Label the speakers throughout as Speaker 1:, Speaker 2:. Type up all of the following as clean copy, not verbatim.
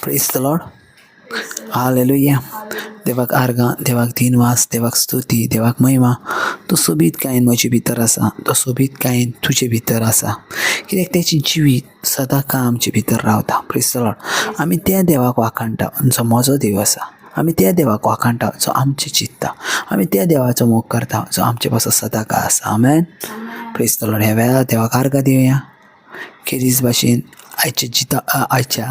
Speaker 1: Praise the Lord. Hallelujah. देवाक आर्गां, देवाक दिनवास, देवाक स्तुती, देवाक महिमा. तो सोबीतकायेन म्हजे भितर आसा, तो सोबीतकायेन तुजे भितर आसा, कित्याक तेचें जिवीत सदां काळ आमचे भितर रावता. प्रेज the Lord. आमी त्या देवाक वाखाणटा जो म्हजो देव आसा. आमी त्या देवाक वाखाणटा जो आमचें चित्ता. आमी त्या देवाचो मोग करता जो आमचे पासून सदां काळ आसा. आमेन. प्रेज the Lord. ह्या वेळार देवाक आर्गां दिवया. खेरीज भाशेन आयच्या जिता, आयच्या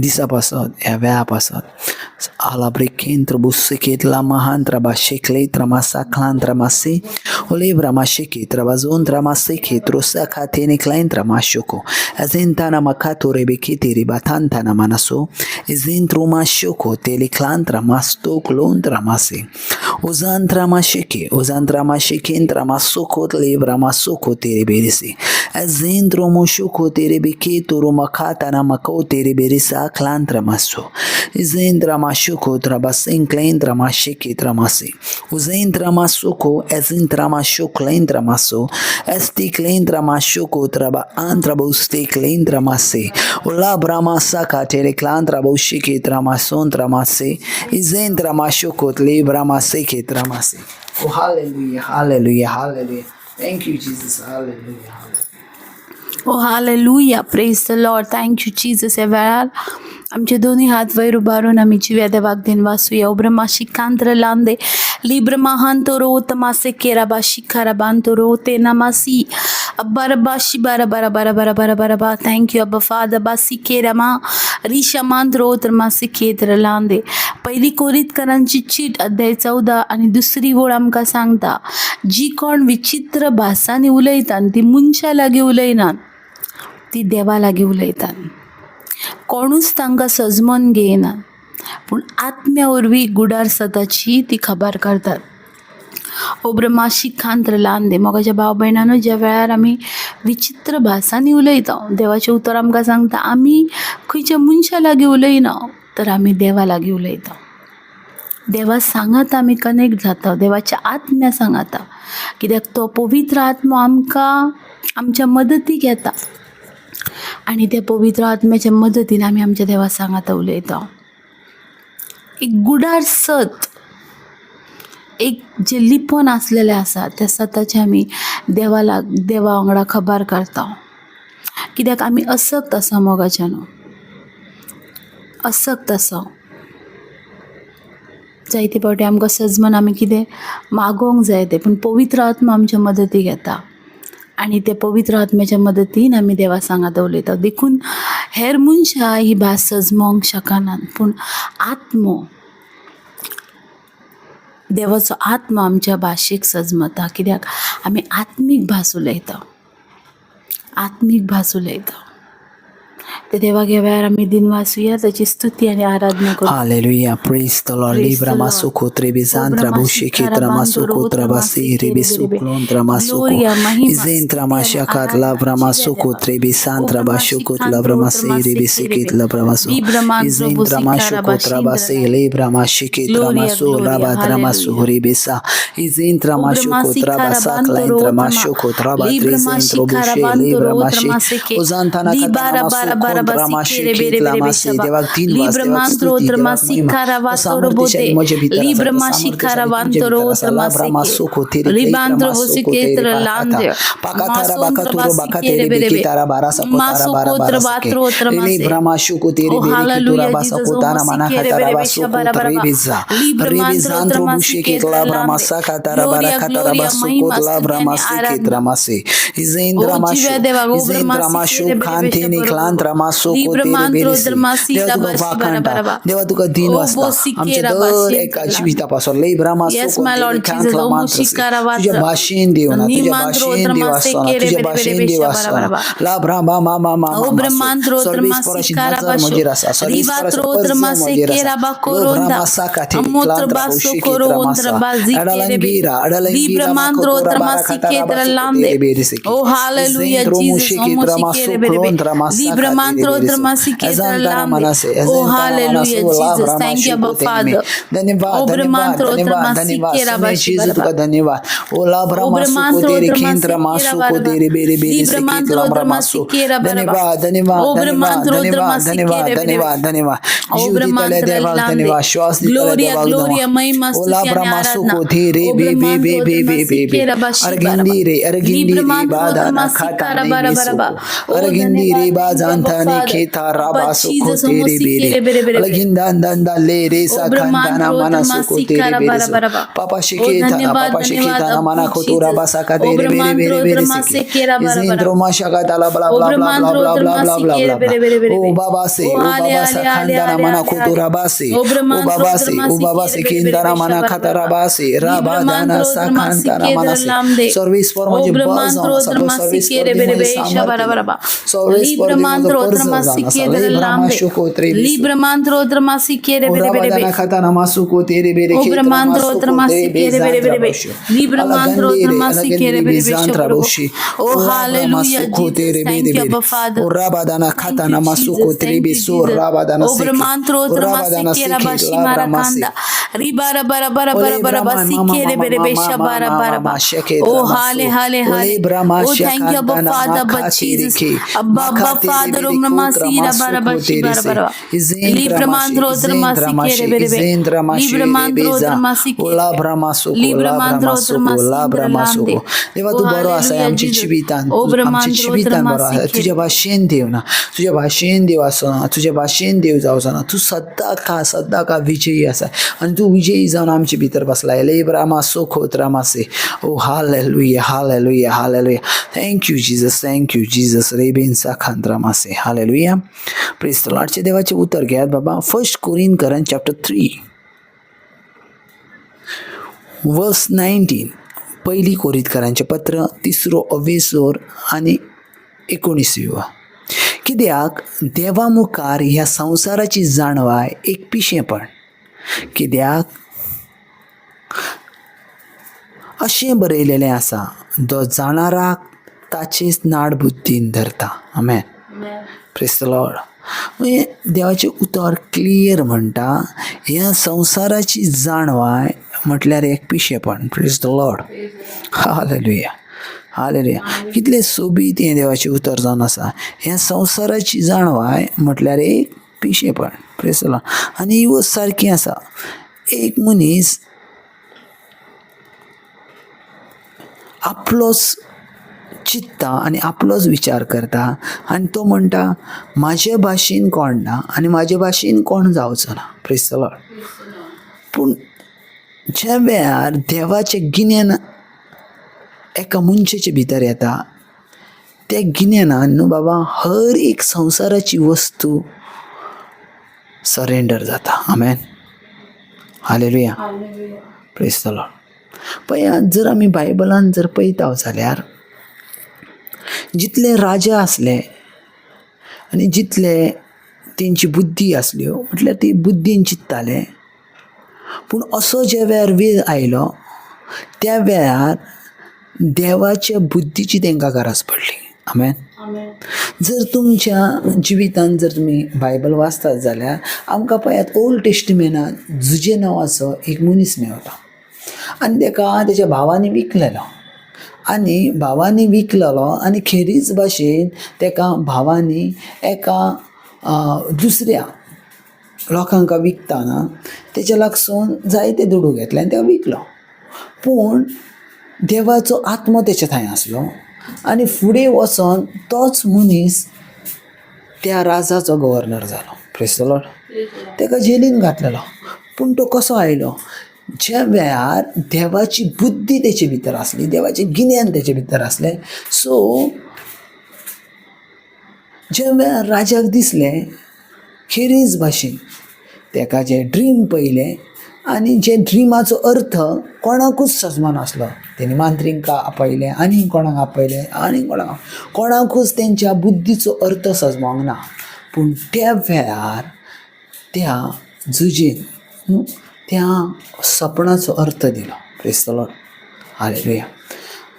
Speaker 1: दिसा पासत, ह्या वेळा पासत. आलाब्रेकेंत्र बुसेकेतला महांत्रा बाशेकले त्रामासा मासे olebra masheke trabazontra maseke trosa katene klaintra mashoko azentana makato rebekete ribatantana manaso ezentro mashoko teleclantra masto clontra mase ozantra masheke ozantra mashekentra masoko lebra masoko tereberese ezentro moshoko terebeketo romakatana mako tereberesa clantra maso ezentra mashoko trabasenclentra masheke tramase uzentra masoko ezentra mashoklentra maso esticlentra mashoko traba antra bosticlentra mase ulabra masaka teleclantra boshike tramasontra mase izentra mashoko tlebra maseke tramase. Oh, hallelujah, hallelujah, hallelujah. Thank you, Jesus. Hallelujah, hallelujah.
Speaker 2: Oh hallelujah, praise the Lord. Thank you Jesus. ह्या वेळार आमचे दोन्ही हात वयर उबारून आमी जिव्या देवाक दिनवासूया. ब्रह्मा लांदे लिब्र महांतोरो तमासे केराबा शिखाराबांतोरो ते नमासी अब्बा रब्बा बारा बारा बारा बारा बारा बारा बा. Thank you अब्बा फादर. बासी केरामा रिशा मांत्रो मासी खेत्र लांदे. पहिली कोरितकरांची चीट अध्याय 14 आणि दुसरी ओळ आमकां सांगता, जी कोण विचित्र भासांनी उलयतात ती मनशां लागीं उलयनात, ती देवा लागीं उलयतात. कोणूच तांकां सजमोन घेयना, पूण आत्म्या वरवीं गुडार सताची ती खबर करतात. ओ ब्रह्माशी खांत्र लांदे. मोगाच्या भाव भयणानो, ज्या वेळार आमी विचित्र भासांनी उलयता, देवाचें उतर आमकां सांगता, आमी खंयच्या मनशा लागीं उलयना तर आमी देवा लागीं उलयता. देवा सांगाता आमी कनेक्ट जाता, देवाच्या आत्म्या सांगाता, कित्याक तो पवित्र आत्मो आमकां आमच्या मदतीक येता आनी त्या पवित्र आत्म्याच्या मदतीन आमी आमच्या देवा सांगाता उलयता. एक गुडार सत, एक जें लिपोन आसलेलें आसा, त्या सताचें आमी देवा देवा वांगडा खबर करता, कित्याक आमी असक्त आसा. मोगाच्यानो, असक्त आसा. जायते फावटी आमकां सजमन आमी कितें मागोंक जाय तें, पूण पवित्र आत्मा आमच्या मदतीक येता आनी त्या पवित्र आत्म्याच्या मदतीन आमी देवा सांगाता उलयता. देखून हेर मनशां ही भास सजमोंक शकनात, पूण आत्मो, देवाचो आत्मा आमच्या भाशेक सजमता, कित्याक आमी आत्मीक भास उलयता, आत्मीक भास उलयता. ते देवाक ह्या वेळार आमी दिनवासूया, ताची स्तुती आनी आराधना करूया.
Speaker 1: Hallelujah. Praise the Lord.
Speaker 2: Praise
Speaker 1: Libra
Speaker 2: the Lord.
Speaker 1: masuko trebizantra bushiki tramasuko trabasi ribisuklon tramasuko
Speaker 2: Gloria, Mahima,
Speaker 1: izentra
Speaker 2: स्तुती आणि
Speaker 1: mashakat
Speaker 2: आराधना
Speaker 1: lavra
Speaker 2: जिव्या
Speaker 1: masuko
Speaker 2: देवाक.
Speaker 1: trebisantra bashukot lavra masi ribisikit lavra masu izentra mashuko trabasi libra mashiki
Speaker 2: Gloria,
Speaker 1: tramasu
Speaker 2: Gloria,
Speaker 1: raba tramasu
Speaker 2: hallelujah.
Speaker 1: ribisa izentra mashuko trabasa klaintra mashuko traba trizentro bushe libra mashi uzantana katana masu kontra mashiki lamasi. देवाक दिनवास, देवाक स्तुती, देवाक महिमा. तो सामर्थ्यशाली म्हजे भितर आसा, तो सामर्थ्यशाली तुमचे भितर आसा. लाब्रा मासुको तेरे क्लेitra masuko तेरे पाकाता पाकातारा बाकातुरो बाकातेरे बेकितारा बारा सकोतारा बारा बारा सके libra mashuko tere
Speaker 2: Oh,
Speaker 1: beriki tura
Speaker 2: hallelujah,
Speaker 1: basa
Speaker 2: Jesus. Oh,
Speaker 1: kotana mana
Speaker 2: mosikere
Speaker 1: katara
Speaker 2: bere
Speaker 1: basu
Speaker 2: besha bara
Speaker 1: kut
Speaker 2: bara ba.
Speaker 1: ribiza
Speaker 2: Libra mantro
Speaker 1: ribizantro bushiki
Speaker 2: tramasi
Speaker 1: labra
Speaker 2: lande.
Speaker 1: masaka tara bara
Speaker 2: Gloria,
Speaker 1: katara
Speaker 2: gloria,
Speaker 1: basu
Speaker 2: महिमा,
Speaker 1: kut
Speaker 2: स्तुती
Speaker 1: labra
Speaker 2: आणि
Speaker 1: masiki
Speaker 2: आराधना.
Speaker 1: tramasi
Speaker 2: ओ
Speaker 1: izendra
Speaker 2: जिव्या
Speaker 1: mashu
Speaker 2: देवा, ओ
Speaker 1: izendra
Speaker 2: ब्रह्मासी
Speaker 1: mashu
Speaker 2: केरे बेरे बेशा
Speaker 1: kantini
Speaker 2: बरोबर.
Speaker 1: klantra masuko
Speaker 2: Libra
Speaker 1: tere
Speaker 2: mantro
Speaker 1: berisi.
Speaker 2: द्रमासी
Speaker 1: देवा तुका
Speaker 2: दाबाशी bara
Speaker 1: वाखाणटा,
Speaker 2: bara ba.
Speaker 1: देवा तुका
Speaker 2: ओ
Speaker 1: दिनवासता
Speaker 2: बोसी
Speaker 1: आमच्या
Speaker 2: केरा
Speaker 1: दर
Speaker 2: बाशी
Speaker 1: एका जिविता पासून. libra
Speaker 2: Yes,
Speaker 1: masuko
Speaker 2: my
Speaker 1: tere
Speaker 2: Lord Jesus.
Speaker 1: kantla
Speaker 2: O
Speaker 1: mantrasi
Speaker 2: moshikara
Speaker 1: तुझ्या
Speaker 2: vatra.
Speaker 1: भाषेन देव ना, तुझ्या
Speaker 2: Nimantro
Speaker 1: भाषेन देव
Speaker 2: tramase
Speaker 1: असताना,
Speaker 2: kere
Speaker 1: तुझ्या
Speaker 2: bere bere
Speaker 1: भाषेन देव
Speaker 2: besha bara
Speaker 1: असताना
Speaker 2: bara ba.
Speaker 1: लाब्रा मा मा मा मा
Speaker 2: ओ
Speaker 1: मा मासो
Speaker 2: ब्रह्मांत्रो
Speaker 1: सर्वीस
Speaker 2: त्रमासी
Speaker 1: पराशी नजर
Speaker 2: काराबाशो
Speaker 1: म्हजेर आसा, सर्वीस पराशी
Speaker 2: रिवात्रो
Speaker 1: पर्ज
Speaker 2: त्रमासे
Speaker 1: म्हजेर आसा.
Speaker 2: केराबा
Speaker 1: लोब्रा
Speaker 2: कोरोंदा
Speaker 1: मासा काथेरी
Speaker 2: अमोत्र
Speaker 1: क्लांत्रा
Speaker 2: बासो
Speaker 1: उशिकी
Speaker 2: कोरोंद्र
Speaker 1: त्रामासा
Speaker 2: बाजी केरेबे
Speaker 1: अडलंगीरा अडलंगीरा
Speaker 2: लिब्रमांत्रो
Speaker 1: माकोतोरा बारा
Speaker 2: त्रमासी
Speaker 1: खातारा
Speaker 2: केत्र
Speaker 1: बासुको
Speaker 2: लांदे.
Speaker 1: तेरे बेरिसिकी
Speaker 2: ओ हालेलुया
Speaker 1: इजेंत्रो
Speaker 2: जीसस.
Speaker 1: मुशिकी
Speaker 2: ओ
Speaker 1: त्रामासु
Speaker 2: मोशिकेरे बेरेबे
Speaker 1: क्लोंत्रा मासा
Speaker 2: लिब्रमांत्रो Oh, hallelujah, Jesus. Thank you, Abba Father.
Speaker 1: धन्यवाद धन्यवाद धन्यवाद धन्यवाद जीसस तुका धन्यवाद ओ लाब्रा मासु को तेरे केंद्र मासु को तेरे बेरे बेरे से केतला मासु धन्यवाद धन्यवाद धन्यवाद धन्यवाद धन्यवाद धन्यवाद धन्यवाद जीव दितले देवाक धन्यवाद श्वास दितले देवाक धन्यवाद ओ लाब्रा मासु को तेरे बे बे बे बे बे बे बे अरगिंदी रे अरगिंदी रे बादा ना खाता नहीं मिसु अरगिंदी रे बाजांता ने खेता राबासु को तेरे बेरे अलगिंदा अंदा ले रे सा खांदा ना मना सुको तेरे बेरे सु पापा शिकेता ना पापा शिकेता ना मना को तोरा बासा का तेरे बेरे बेरे बेरे सिके इजिंद्रो माशा का ताला blah blah blah blah blah blah blah blah blah ओ बाबा से ओ बाबा सा खांदा ना मना को तोरा बासे ओ बाबा से केंदा ना मना खाता बासे राबा दाना सा खांदा ना मना से सर्विस फॉर म्हणजे bus service service for
Speaker 2: Oh, hallelujah, Jesus. Thank you, Abba Father. Thank you, Jesus. Thank you, Jesus. Oh, hale, hale, hale. Oh, thank you, Abba Father, Abba Jesus. Abba, Abba Father,
Speaker 1: देवा तू बरो आसा आमच्या जिवितान आमच्या जिवितान बरो आसा तुज्या भाशेन देव ना तुज्या भाशेन देव आसो ना तुज्या भाशेन देव जावचो ना तूं सद्दां का सद्दां का विजयी आसा आनी तूं विजयी जावन आमचे भितर बसला लेब्रामा सोखोत रामासे ओ hallelujah hallelujah hallelujah thank you Jesus thank you Jesus रेबेन खांद्रामासे hallelujah praise the लॉर्डचे देवाचे उतर घेयात बाबा फर्स्ट कोरिंथकरां चॅप्टर 3 वर्स 19 पहिली कोरिंथकरांचें पत्र तिसरो अवेसोर आनी 19 कित्याक देवा मुखार ह्या संवसाराची जाणवाय एक पिशेपण कित्याक अशें बरयलेलें आसा जो जाणाराक ताचेच नाड बुद्दीन धरता. आमेन. Praise the Lord. म्हणजे देवाचें उतर क्लियर म्हणटा ह्या संवसाराची जाणवाय म्हटल्यार एक पिशेपण. Praise the Lord. Hallelujah hallelujah. कितलें सोबीत हें देवाचें उतर जावन आसा. ह्या संवसाराची जाणवाय म्हटल्यार एक पिशेपण. Praise the Lord. आनी ही वस्त सारकी आसा. एक मनीस आपलोच चित्ता आनी आपलोच विचार करता आनी तो म्हणटा म्हाजे भाशेन कोण ना आनी म्हाजे भाशेन कोण जावचो ना. Praise the Lord. पूण ज्या वेळार देवाचें गिन्यान एका मनशाचे भितर येता त्या गिन्यानान न्हू बाबा हर एक संवसाराची वस्तू सरेंडर जाता. आमेन. हालेलुया. Praise the Lord. पळयात जर आमी बायबलान जर पळयता जाल्यार जितले राजा आसले आनी जितले तेंची बुद्धी आसल्यो म्हटल्यार ती बुद्दीन चिंत्ताले पूण असो ज्या वेळार वेळ आयलो त्या वेळार देवाच्या बुद्दीची तेंकां गरज पडली. आमेन. जर तुमच्या जिवितान जर तुमी बायबल वाचतात जाल्यार आमकां पळयात ओल्ड टेस्टमेंटान जुजे नांवाचो एक मनीस मेवता आनी तेका तेच्या भावांनी विकलेलो आनी भावांनी विकलेलो आनी खेरीज भाशेन तेका भावांनी एका दुसऱ्या लोकांक विकतना तेच्या लागसून जायते दुडू घेतले आनी तेका विकलो. पूण देवाचो आत्मो तेच्या थंय आसलो आनी फुडें वचोन तोच मनीस त्या राजाचो गव्हर्नर जालो. Praise the Lord. तेका जेलीन घातलेलो. पूण तो कसो आयलो? ज्या वेळार देवाची बुद्दी तेचे भितर आसली देवाचें गिन्यान तेचे भितर आसलें. सो ज्या वेळार राजाक दिसलें खेरीज भाशेन तेका जें ड्रीम पयलें आनी जे ड्रिमाचो अर्थ कोणाकूच सजमनासलो. तेणी मांत्रिंका आपयलें आनी कोणाक आपयलें आनी कोणाक कोणाकूच तेंच्या बुद्दीचो अर्थ सजमोंक ना. पूण त्या वेळार त्या जुजेन त्या सपनाचो अर्थ दिलो. Praise the Lord. Hallelujah.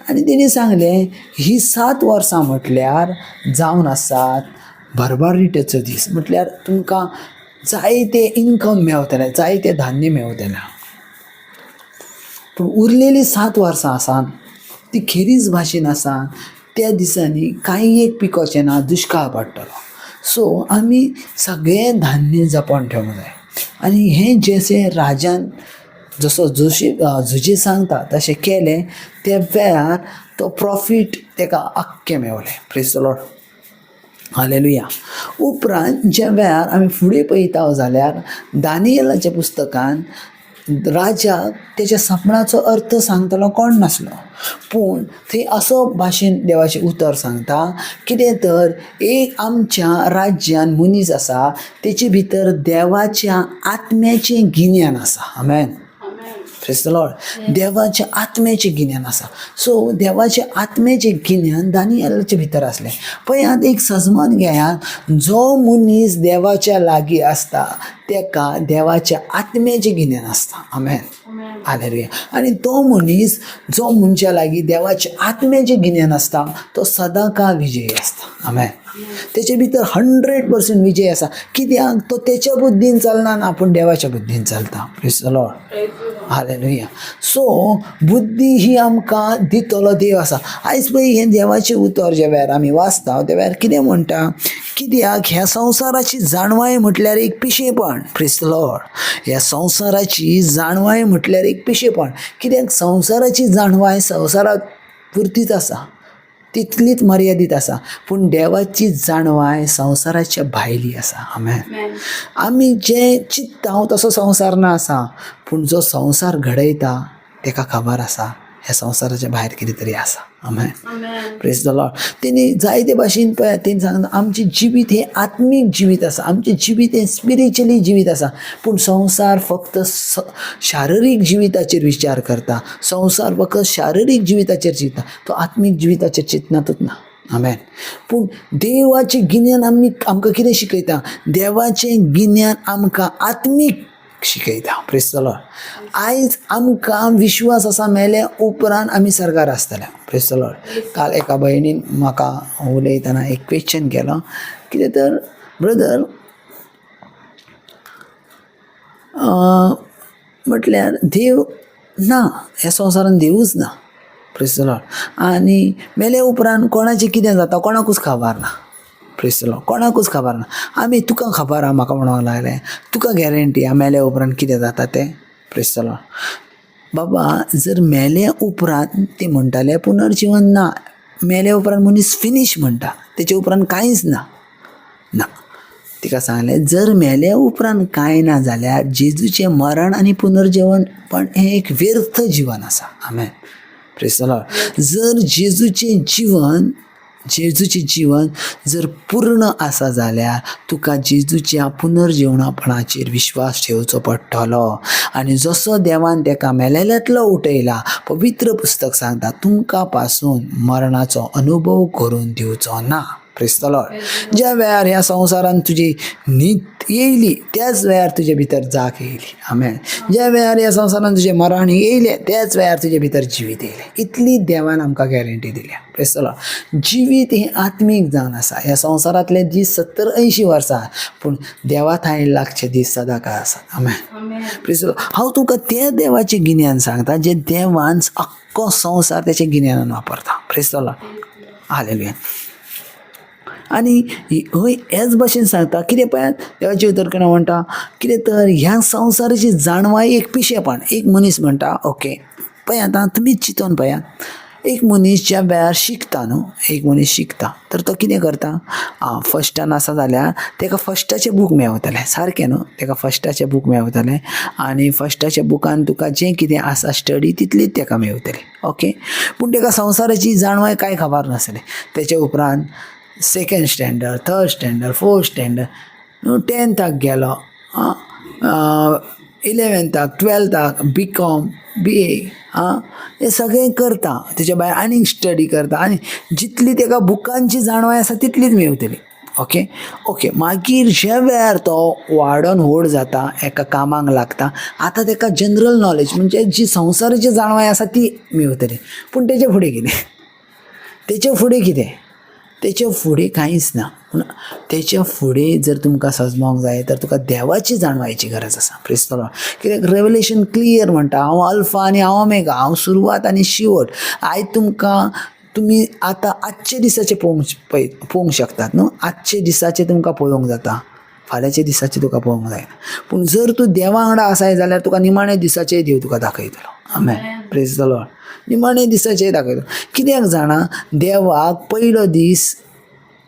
Speaker 1: आनी तेणी सांगलें ही 7 वर्सां म्हटल्यार जावन आसात भरभराटीचो दीस म्हटल्यार तुमकां जायते इनकम मेवतलें, जायते धान्य मेवतलें. पूण उरलेलीं 7 वर्सां आसा ती खेरीज भाशेन आसा. त्या दिसांनी कांय एक पिकोचें ना, दुश्काळ पडटलो. सो आमी सगळें धान्य जपोन ठेवंक जाय. आनी हें जशें राजान जसो जुजे सांगता तशें केलें त्या वेळार तो प्रॉफीट तेका आख्खें मेवलें. Praise the Lord, hallelujah. उपरांत ज्या वेळार आमी फुडें पळयता जाल्यार दानियलाच्या पुस्तकान राजा तेच्या सपनाचो अर्थ सांगतलो कोण नासलो, पूण थंय असो भाशेन देवाचें उतर सांगता कितें तर एक आमच्या राज्यान मनीस आसा तेचे भितर देवाच्या आत्म्याचें गिन्यान आसा. आमेन, प्रेज the Lord. देवाच्या आत्म्याचें गिन्यान आसा. सो देवाच्या आत्म्याचें गिन्यान दानियलाच्या भितर आसलें. पळयात एक सजमान घेयात, जो मनीस देवाच्या लागीं आसता तेका देवाच्या आत्म्याचें गिन्यान आसता. आमेन, हालेलुया. आनी तो मनीस जो मनशा लागीं देवाच्या आत्म्याचें गिन्यान आसता तो सदां काळ विजयी आसता. आमेन. तेचे भितर 100% विजय आसा. कित्याक तो तेच्या बुद्दीन चलना ना, पूण देवाच्या बुद्दीन चलता. Praise the Lord, hallelujah. So बुद्दी ही आमकां दितलो देव आसा. आयज पळय हें देवाचें उतर ज्या वेळार आमी वाचता त्या वेळार कितें म्हणटा, कित्याक ह्या संवसाराची जाणवाय म्हटल्यार एक पिशेपण. प्रेज the Lord. ह्या संवसाराची जाणवाय म्हटल्यार एक पिशेपण. कित्याक संवसाराची जाणवाय संवसाराक पुरतीच आसा, तितलीच मर्यादीत आसा, पूण देवाची जाणवाय संवसाराच्या भायली आसा. आमेन. आमी जें चित्ता तसो संवसार ना आसा, पूण जो संवसार घडयता तेका खबर आसा ह्या संवसाराच्या भायर कितें तरी आसा. आमेन, प्रेज the Lord. तेणी जायते भाशेन पळय तेणी सांगता आमचें जिवीत हें आत्मीक जिवीत आसा, आमचें जिवीत हें स्पिरिच्युअली जिवीत आसा, पूण संवसार फक्त शारिरीक जिविताचेर विचार करता, संवसार फक्त शारिरीक जिविताचेर चिंतता, तो आत्मीक जिविताचेर चिंतनातूच ना. आमेन. पूण देवाचें गिन्यान आमी आमकां कितें शिकयता, देवाचें गिन्यान आमकां आत्मीक शिकयता. Praise the Lord. आयज आमकां विश्वास आसा मेले उपरांत आमी सर्गार आसतले. Praise the Lord. काल एका भयणीन म्हाका उलयतना एक क्वेश्चन केलो, कितें तर ब्रदर म्हटल्यार देव ना, ह्या संवसारान देवूच ना. Praise the Lord. आनी मेले उपरांत कोणाचें कितें जाता कोणाकूच खबर ना. Praise the Lord. कोणाकूच खबर ना. आमी तुका खबर आहा म्हाका म्हणूंक लागलें, तुका गॅरंटी आहा मेले उपरांत कितें जाता तें. Praise the Lord. बाबा जर मेले उपरांत ती म्हणटाले पुनर्जिवन ना, मेले उपरांत मनीस फिनीश म्हणटा, तेचे उपरांत कांयच ना. ना, तिका सांगलें जर मेले उपरांत कांय ना जाल्यार जेजूचें मरण आनी पुनर्जिवन पण हें एक व्यर्थ जिवन आसा. आमेन, Praise the Lord. जर जेजूचें जीवन, जेजूचें जीवन जर पूर्ण आसा जाल्यार तुका जेजूच्या पुनर्जिवणापणाचेर विश्वास ठेवचो पडटलो. आनी जसो देवान तेका मेलेल्यांतलो उठयला, पवित्र पुस्तक सांगता तुमकां पासून मरणाचो अनुभव करून दिवचो ना. Praise the Lord. ज्या वेळार ह्या संवसारान तुजी न्हीद येयली त्याच वेळार तुजे भितर जाग येयली. आमेन. ज्या वेळार ह्या संवसारान तुजें मरण येयलें त्याच वेळार तुजे भितर जिवीत येयलें. इतली देवान आमकां गॅरंटी दिल्या. Praise the Lord. जिवीत हें आत्मीक जावन आसा. ह्या संवसारांतले दीस 70-80 वर्सां, पूण देवा थांय लागचे दीस सदां काळ आसात. आमेन, Praise the Lord. हांव तुका त्या देवाचें गिन्यान सांगता जें देवान आख्खो संवसार तेच्या गिन्यानान वापरता. Praise the Lord, hallelujah. आनी हय हेच भाशेन सांगता कितें पळयात देवाचें उतर केन्ना म्हणटा कितें तर ह्या संवसाराची जाणवाय एक पिशेपण. एक मनीस म्हणटा ओके पळय आतां तुमीच चिंतून पळयात, एक मनीस ज्या वेळार शिकता न्हू, एक मनीस शिकता तर तो कितें करता, आं फस्टान आसा जाल्यार तेका फस्टाचें बूक मेवतलें सारकें न्हू, तेका फस्टाचें बूक मेवतलें आनी फस्टाच्या बुकान तुका जें कितें आसा स्टडी तितलीच तेका मेवतली. ओके, पूण तेका संवसाराची जाणवाय कांय खबर नासली. तेच्या उपरांत second standard, third standard, fourth standard, न्हू टेंथाक गेलो, इलेवन्थाक, ट्वेल्थाक, बी कॉम, बी ए, आं हें सगळें करता. तेच्या भायर आनीक स्टडी करता आनी जितली तेका बुकांची जाणवाय आसा तितलीच मेवतली. ओके ओके, मागीर ज्या वेळार तो वाडोन व्हड जाता, एका कामाक लागता, आतां तेका जनरल नॉलेज म्हणजे जी संवसाराची जाणवाय आसा ती मेवतली. पूण तेजे फुडें कितें, तेचे फुडें कितें, तेच्या फुडें कांयच ना. पूण तेच्या फुडें जर तुमकां सजमोंक जाय तर तुका देवाची जाणवायची गरज आसा. प्रेज the Lord. कित्याक रेवलेशन क्लियर म्हणटा, हांव अल्फा आनी हांव ओमेगा, हांव सुरवात आनी शिवट. आयज तुमकां तुमी आतां आजचे दिसाचे पळोवंक शकतात न्हू, आजचे दिसाचे तुमकां पळोवंक जाता, फाल्यांच्या दिसाचें तुका पळोवंक जायना. पूण जर तूं देवा वांगडा आसाय जाल्यार तुका निमाणे दिसाचेय देव तुका दाखयतलो. आमेन. Praise the Lord. निमाणे दिसाचेय दाखयतलो. कित्याक जाणा, देवाक पयलो दीस,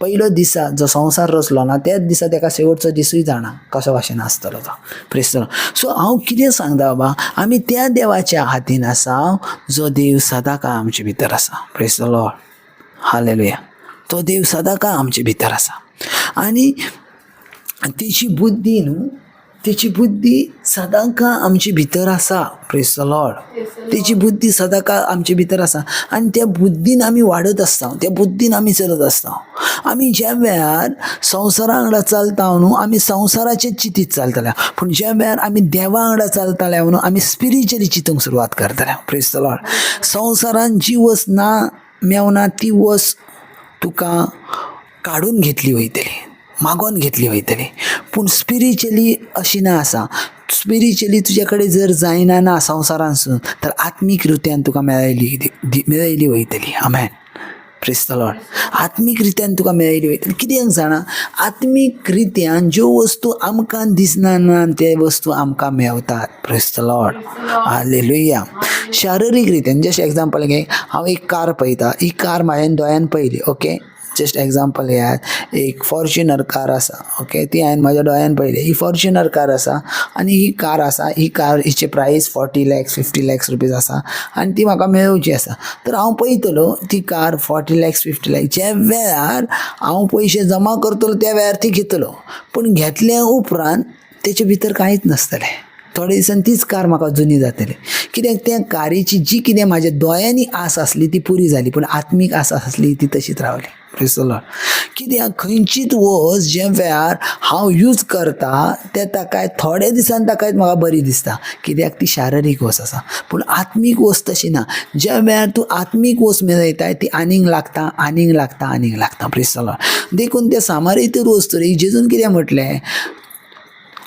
Speaker 1: पयलो दिसा जो संवसार रचलो ना त्याच दिसा तेका शेवटचो दिसूय जाणा कसो भाशेन आसतलो तो. Praise the Lord. सो हांव कितें सांगता बाबा, आमी त्या देवाच्या हातीन आसा जो देव सदां काळ आमचे भितर आसा. Praise the Lord. हालेलुया. तो देव सदां काळ आमचे भितर आसा. आनी तेची बुद्धी न्हू, तेची बुद्धी सदां काळ आमचे भितर आसा. Praise the Lord. तेची बुद्धी सदां काळ आमचे भितर आसा आनी त्या बुद्दीन आमी वाडत आसता, त्या बुद्दीन आमी चलत आसता. आमी ज्या वेळार संवसारा वांगडा चलता न्हू, आमी संवसाराचेच चिंतीत चलतले. पूण ज्या वेळार आमी देवा वांगडा चलतले न्हू, आमी स्पिरिच्युअली चिंतूंक सुरवात करतले. Praise the Lord. संवसारान जी वस्त ना मेवना ती वस्त तुका काडून घेतली वयतली, मागोन घेतली वयतली. पूण स्पिरिच्युअली अशी ना आसा. स्पिरिच्युअली तुजे कडेन जर जायना ना संवसारांसून, तर आत्मीक रित्यान तुका मेळयली वयतली. आमेन. Praise the Lord. आत्मीक रित्यान तुका मेळयली वयतली. कित्याक जाणा, आत्मीक रित्यान ज्यो वस्तू आमकां दिसना ना ते वस्तू आमकां मेवतात. Praise the Lord. हालेलुया. शारिरीक रित्यान जस्ट एग्जाम्पल घे, हांव एक कार पळयता, ही कार म्हाज्या दोळ्यान पळयली. ओके, जस्ट एग्जाम्पल घेयात, एक फॉर्च्युनर कार आसा. ओके, ती हांवें म्हाज्या दोळ्यान पळयली. ही फॉर्च्युनर कार आसा आनी ही कार आसा, ही कार हिची प्रायस 40 lakhs 50 lakhs rupees आसा आनी ती म्हाका मेळोवची आसा. तर हांव पळयतलो ती कार 40 lakhs 50 lakhs. ज्या वेळार हांव पयशे जमा करतलो त्या वेळार ती घेतलो, पूण घेतल्या उपरांत तेचे भितर कांयच नासतलें. थोडे दिसान तीच कार म्हाका जुनी जातली. कित्याक त्या कारीची जी कितें म्हाज्या दोळ्यांनी आस आसली ती पुरी जाली, पूण आत्मीक आस आसली ती तशीच रावली. Praise the Lord. कित्याक खंयचीच वस्त ज्या वेळार हांव यूज करता ते ताकाय थोड्या दिसान ताकाय म्हाका बरी दिसता, कित्याक ती शारिरीक वस्त आसा. पूण आत्मीक वस्त तशी ना. ज्या वेळार तूं आत्मीक वस्त मेळयताय ती आनीक लागता, आनीक लागता, आनीक लागता. Praise the Lord. देखून त्या सामारेतर वस्तूरी जेजून कितें म्हटलें,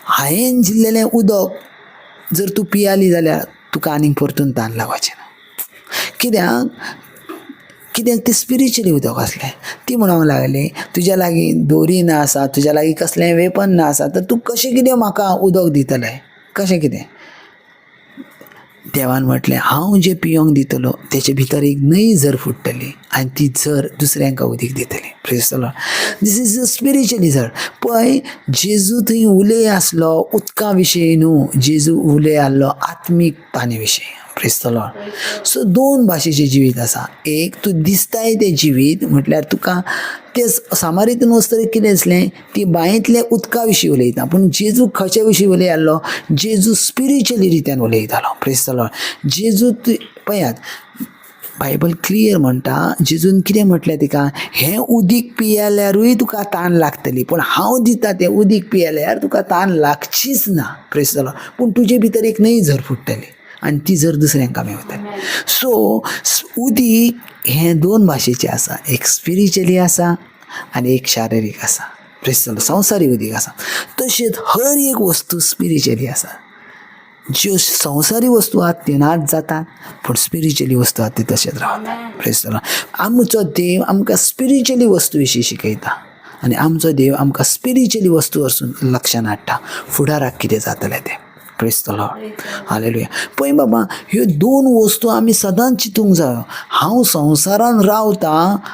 Speaker 1: हांवें जिल्लेलें उदक जर तूं पियाली जाल्यार तुका आनीक परतून तान लागपाचें ना. कित्याक कित्याक तें स्पिरिच्युअली उदक आसलें. ती म्हणूंक लागली, तुज्या लागीं दोरी ना आसा, तुज्या लागीं कसलें वेपन ना आसा, तर तूं कशें कितें म्हाका उदक दितलें, कशें कितें? देवान म्हटलें, हांव जें पियोंक दितलो तेचे भितर एक नवी झर फुट्टली आनी ती झर दुसऱ्यांक उदीक दितली. Praise the Lord. This is a spiritually झर. पळय, जेजू थंय उलय आसलो उदका विशयी न्हू, जेजू उलय आसलो आत्मीक ताने विशयी. Praise the Lord. सो दोन भाशेचें जिवीत आसा. एक तूं दिसताय तें जिवीत म्हटल्यार तुका तें सामारीतून वचतकीर कितें दिसलें, ती बांयतल्या उदका विशीं उलयता. पूण जेजू खंयच्या विशीं उलय आसलो, जेजू स्पिरिच्युअली रित्यान उलयतालो. Praise the Lord. जेजू पळयात, बायबल क्लियर म्हणटा, जेजून कितें म्हटलें तिका, हें उदीक पियेल्यारूय तुका तान लागतली, पूण हांव दिता तें उदीक पियेल्यार तुका तान लागचीच ना. Praise the Lord. पूण तुजे भितर एक नवी झर फुट्टली आनी ती झर दुसऱ्यांक मेवतली. सो उदीक हें दोन भाशेचें आसा, एक स्पिरिच्युअली आसा आनी एक शारिरीक आसा. Praise the Lord. संवसारीक उदीक आसा. तशेंच हर एक वस्तू स्पिरिच्युअली आसा. ज्यो संवसारी वस्तू आहात त्यो नाच जातात, पूण स्पिरिच्युअली वस्तू आहात ती तशेंच रावतात. Praise the Lord. आमचो देव आमकां स्पिरिच्युअली वस्तू विशीं शिकयता आनी आमचो देव आमकां स्पिरिच्युअली वस्तू वरसून लक्षान हाडटा फुडाराक कितें जातलें तें. Praise the Lord. हालेलुया. पळय बाबा, ह्यो दोन वस्तू आमी सदांच चिंतूंक जायो. हांव संवसारान रावता,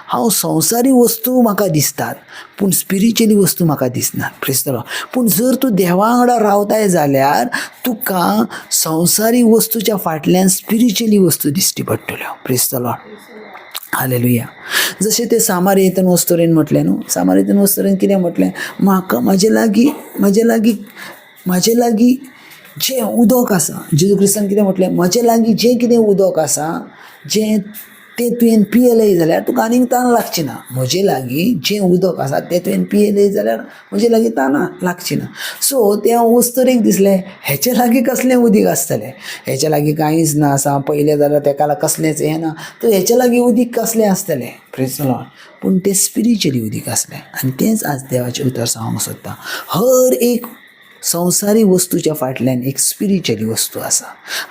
Speaker 1: हांव संवसारी वस्तू म्हाका दिसतात, पूण स्पिरिच्युअली वस्तू म्हाका दिसनात. Praise the Lord. पूण जर तूं देवा वांगडा रावताय जाल्यार तुका संवसारी वस्तूच्या फाटल्यान स्पिरिच्युअली वस्तू दिश्टी पडटल्यो. Praise the Lord. हालेलुया. जशें ते सामारेतन वस्तुरेन म्हटलें न्हू, सामारेतन वस्तुरेन कितें म्हटलें, म्हाका म्हाजे लागीं म्हाजे लागीं म्हाजे लागीं जें उदक आसा, जेजू क्रिस्तान कितें म्हटलें, म्हजे लागीं जें कितें उदक आसा जें तें तुवें पियेलें जाल्यार तुका आनीक तान लागची ना. म्हजे लागीं जें उदक आसा तें तुवें पियेलें जाल्यार म्हजे लागीं तान लागची ना. सो त्या वस्तुरीक दिसलें हेचे लागीं कसलें उदीक आसतलें, हेच्या लागीं कांयच ना आसा, पयलें जाल्यार तेका कसलेंच हें ना, तर हेच्या लागीं उदीक कसलें आसतलें. Praise the Lord. पूण तें स्पिरिच्युअली उदीक आसलें आनी तेंच आज देवाचें उतर सांगूंक सोदता. हर एक संवसारी वस्तूच्या फाटल्यान एक स्पिरिच्युअली वस्तू आसा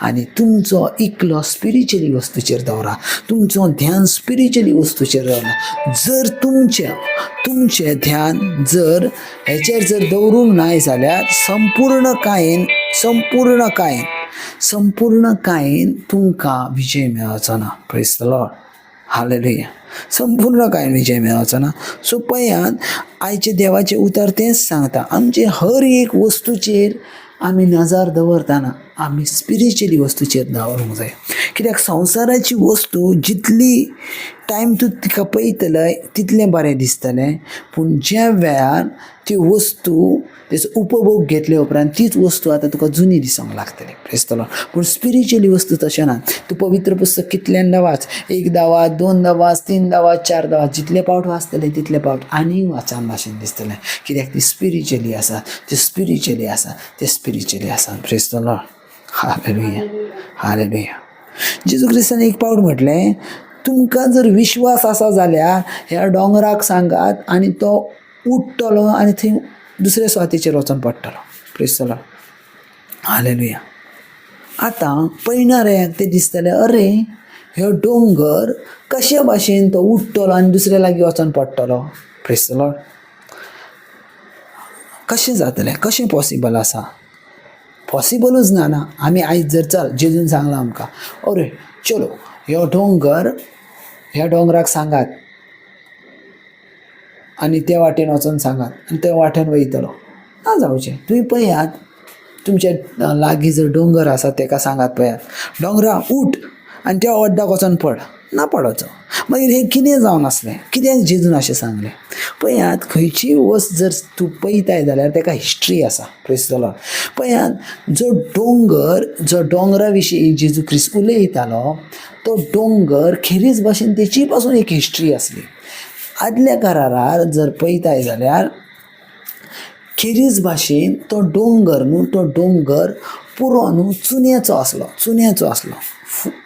Speaker 1: आनी तुमचो इकलो स्पिरिच्युअली वस्तूचेर दवरा, तुमचो ध्यान स्पिरिच्युअली वस्तूचेर दवरा. जर तुमचें ध्यान जर हेचेर जर दवरूंक नाय जाल्यार संपूर्ण कायेन तुमकां विजय मेळचो ना. Praise the Lord. Hallelujah. संपूर्ण कांय विजय मेळचो ना. सो पळयात आयचें देवाचें उतर तेंच सांगता, आमचे हर एक वस्तूचेर आमी नजर दवरतना आमी स्पिरिच्युअली वस्तूचेर दवरूंक जाय. कित्याक संवसाराची वस्तू जितली टायम तूं तिका पळयतलय तितलें बरें दिसतलें, पूण ज्या वेळार ती वस्तू तेचो उपभोग घेतले उपरांत तीच वस्तू आतां तुका जुनी दिसूंक लागतली. Praise the Lord. पूण स्पिरिच्युअली वस्तू तशें ना. तूं पवित्र पुस्तक कितल्यांदा वाच, एकदां वाच, दोनदां वाच, तीनदां वाच, चारदां वाच, जितले पावट वाचतले तितले पावट आनीक वाचन भाशेन दिसतलें. कित्याक ती स्पिरिच्युअली आसा, ती स्पिरिच्युअली आसा, ती स्पिरिच्युअली आसा. Praise the Lord. Hallelujah. Hallelujah. जेजू क्रिस्तान एक पावट म्हटलें, तुमकां जर विश्वास आसा जाल्यार ह्या दोंगराक सांगात आनी तो उठ्ठलो आनी थंय दुसऱ्या सुवातेचेर वचोन पडटलो. Praise the Lord. Hallelujah. आतां पळयणाऱ्याक तें दिसतलें, अरे ह्यो दोंगर कशे भाशेन तो उठ्ठलो आनी दुसऱ्या लागीं वचोन पडटलो. Praise the Lord. कशें जातलें, कशें पॉसिबल आसा? पॉसिबलूच ना. ना आमी आयज जर चल जेजून सांगलां आमकां, अरे चलो ह्यो दोंगर, ह्या दोंगराक सांगात आनी ते वाटेन वचोन सांगात आनी ते वाटेन वयतलो, ना जावचें. तुमी पळयात तुमच्या लागीं जर दोंगर आसा तेका सांगात, पळयात दोंगरा उठ आनी त्या वड्डाक वचोन पड, ना पडोचो. मागीर हें कितें जावन आसलें, कित्याक जेजून अशें सांगलें? पळयात खंयचीय वस्त जर तूं पळयताय जाल्यार तेका हिस्ट्री आसा. Praise the Lord. पळयात जो दोंगर, जो दोंगरा विशीं जेजू क्रिस्त उलयतालो तो दोंगर खेरीज भाशेन तेची पासून एक हिस्ट्री आसली. आदल्या करारार जर पळयताय जाल्यार खेरीज भाशेन तो दोंगर न्हू, तो दोंगर पुरो न्हू चुन्याचो आसलो, चुन्याचो आसलो,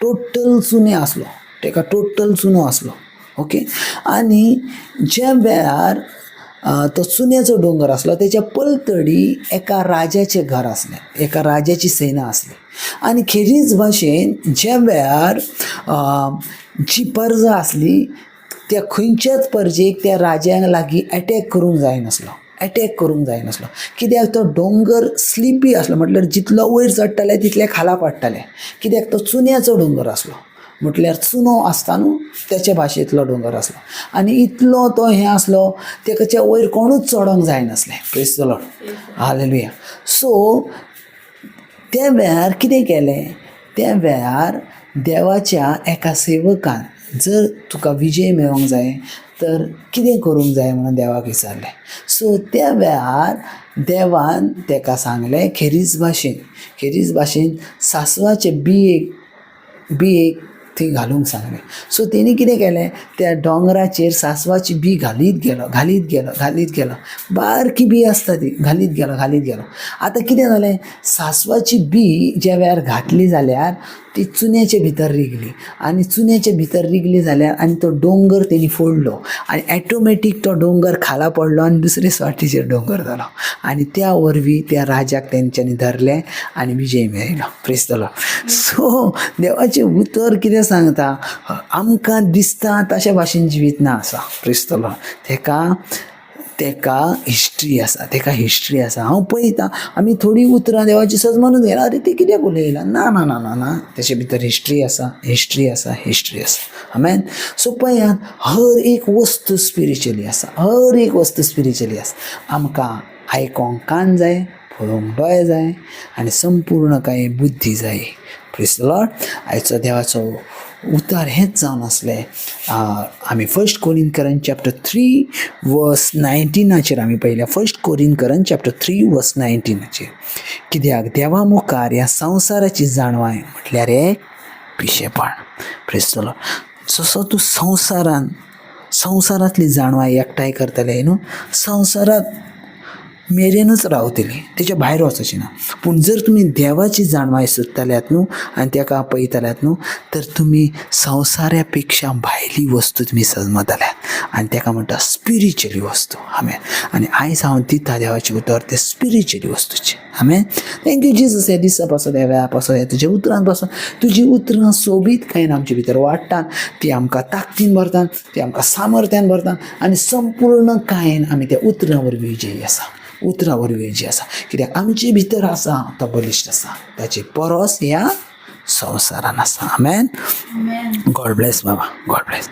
Speaker 1: टोटल चुने आसलो, तेका टोटल चुनो आसलो. ओके. आनी ज्या वेळार तो चुन्याचो दोंगर आसलो तेच्या पलतडी एका राजाचें घर आसलें, एका राजाची सेना आसली. आनी खेरीज भाशेन ज्या वेळार जी परजा आसली त्या खंयच्याच परजेक त्या राजांक लागीं एटॅक करूंक जायनासलो, एटॅक करूंक जायनासलो. कित्याक तो दोंगर स्लिपी आसलो, म्हटल्यार जितलो वयर चडटाले तितले खाला पडटाले. कित्याक तो चुन्याचो दोंगर आसलो, म्हटल्यार चुनो आसता न्हू तेच्या भाशेंतलो दोंगर आसलो. आनी इतलो तो हें आसलो तेच्या वयर कोणूच चडोंक जायनासलें. Praise the Lord. Hallelujah. So त्या वेळार कितें केलें, त्या वेळार देवाच्या एका सेवकान जर तुका विजय मेळोंक जाय तर कितें करूंक जाय म्हणून देवाक विचारलें. सो त्या वेळार देवान तेका सांगलें खेरीज भाशेन, खेरीज भाशेन सांसवाचे बियेक थंय घालूंक सांगलें. सो तेणी कितें केलें, त्या दोंगराचेर सांसवाची बी घालीत गेलो, घालीत गेलो, घालीत गेलो. बारकी बी आसता ती, घालीत गेलो, घालीत गेलो. आतां कितें जालें, सांसवाची बी ज्या वेळार घातली जाल्यार ती चुन्याचे भितर रिगली आनी चुन्याचे भितर रिगली जाल्यार आनी तो दोंगर तेणी फोडलो आनी एटोमॅटीक तो दोंगर खाला पडलो आनी दुसरे सुवातेचेर दोंगर जालो. आनी त्या वरवीं त्या राजाक तेंच्यांनी धरलें आनी विजय मेळयलो. Praise the Lord. सो देवाचें उतर कितें सांगता, आमकां दिसता तशे भाशेन जिवीत ना आसा. Praise the Lord. तेका हिस्ट्री आसा, तेका हिस्ट्री आसा. हांव पळयतां आमी थोडीं उतरां देवाची सजमानूच घेना, अरे ती कित्याक उलयला, ना ना ना ना ना, तेचे भितर हिस्ट्री आसा, हिस्ट्री आसा, हिस्ट्री आसा. आमेन. सो पळयात हर एक वस्तू स्पिरिच्युअली आसा, हर एक वस्तू स्पिरिच्युअली आसा. आमकां आयकोंक कान जाय, पळोवंक दोळे जाय आनी संपूर्ण कांय बुद्धी जाय. Praise the Lord. आयचो देवाचो उतार हेंच जावन आसलें. आमी 1 कोरिंथकरां चॅप्टर 3 वर्स 19 आमी पळयल्या. 1 कोरिंथकरां चॅप्टर 3 वर्स 19 कित्याक देवा मुखार ह्या संवसाराची जाणवाय म्हटल्यार एक पिशेपण. Praise the Lord. जसो तूं संवसारान संवसारांतली जाणवाय एकठांय करतले न्हू, संवसारांत मेरेनूच रावतली, तेच्या भायर वचची ना. पूण जर तुमी देवाची जाणवाय सोदतल्यात न्हू आनी तेका पळयतल्यात न्हू, तर तुमी संवसारा पेक्षा भायली वस्तू तुमी समजतल्यात आनी तेका म्हणटा स्पिरिच्युअली वस्तू. आमेन. आनी आयज हांव दिता देवाचें उतर तें स्पिरिच्युअली वस्तूचें. आमेन. Thank you Jesus. ह्या दिसा पासून, ह्या वेळा पासून, ह्या तुज्या उतरान पासून, तुजी उतरां सोबीतकायेन आमचे भितर वाडटात, ती आमकां ताकदीन भरतात, ती आमकां सामर्थ्यान भरतात आनी संपूर्ण कायेन आमी त्या उतरां वरवीं विजयी आसा, उतरां वरवीं विजयी आसा. कित्याक आमचे भितर आसा तो बलिश्ट आसा, ताची परस ह्या संवसारान आसा. आमेन. गॉड ब्लेस बाबा, गॉड ब्लेस.